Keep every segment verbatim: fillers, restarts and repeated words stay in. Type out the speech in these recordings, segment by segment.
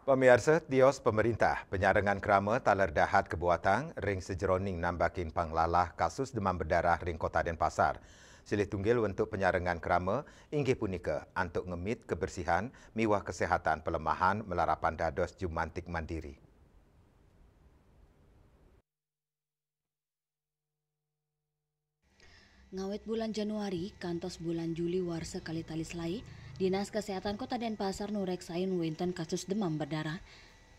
Pamiarsa, tios pemerintah penyarengan krama taler dahat kebuatang ring sajeroning nambakin panglalah kasus demam berdarah ring Kota Denpasar. Silih tunggil untuk penyarengan krama inggih punika antuk ngemit kebersihan miwah kesehatan palemahan malarapan dados jumantik mandiri. Ngawit bulan Januari kantos bulan Juli warsa kalih tali selaé, Dinas Kesehatan Kota Denpasar nureksain wénten kasus demam berdarah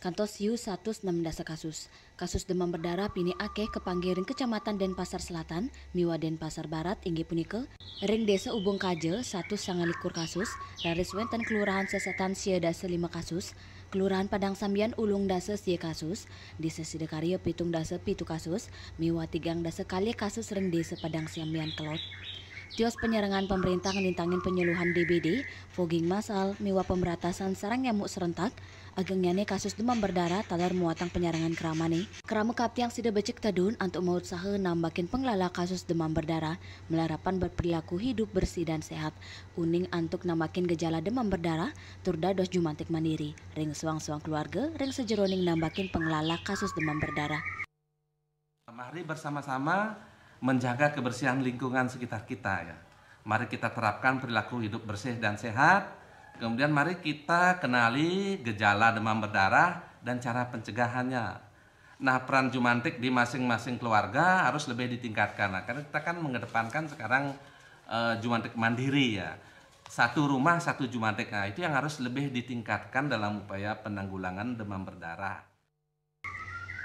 kantos siu satus enam dasa kasus. Kasus demam berdarah pinih akéh kapanggih ring Kecamatan Denpasar Selatan miwah Denpasar Barat, inggih punika ring Désa Ubung Kaja satus sanga likur kasus, raris wénten Kelurahan Sesetan sia dasa lima kasus, Kelurahan Padang Sambian ulung dasa sia kasus, Désa Sidakarya pitung dasa pitu kasus, miwah tigang dasa kalih kasus ring Désa Padang Sambian Kelod. Tios penyarengan pamréntah nglintangin panyeluhan D B D, fogging massal, miwah pemberatasan sarang nyamuk serentak, agengnyané kasus demam berdarah taler muatang penyarengan kramané. Krama kaaptiang sida becik tedun antuk mautsaha nambakin panglalah kasus demam berdarah, malarapan berperilaku hidup bersih dan sehat, uning antuk nambakin gejala demam berdarah, tur dados jumantik mandiri ring suang-suang keluarga ring sajeroning nambakin panglalah kasus demam berdarah. Mari bersama-sama menjaga kebersihan lingkungan sekitar kita, ya. Mari kita terapkan perilaku hidup bersih dan sehat. Kemudian mari kita kenali gejala demam berdarah dan cara pencegahannya. Nah, peran jumantik di masing-masing keluarga harus lebih ditingkatkan. Nah, karena kita kan mengedepankan sekarang eh, jumantik mandiri, ya. Satu rumah, satu jumantik. Nah, itu yang harus lebih ditingkatkan dalam upaya penanggulangan demam berdarah.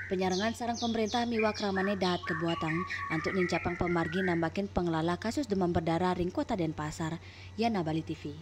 Penyarengan sareng pamréntah miwah kramané dahat kabuatang antuk nincapang pamargi nambakin panglalah kasus demam berdarah ring Kota Denpasar. Yana Bali T V.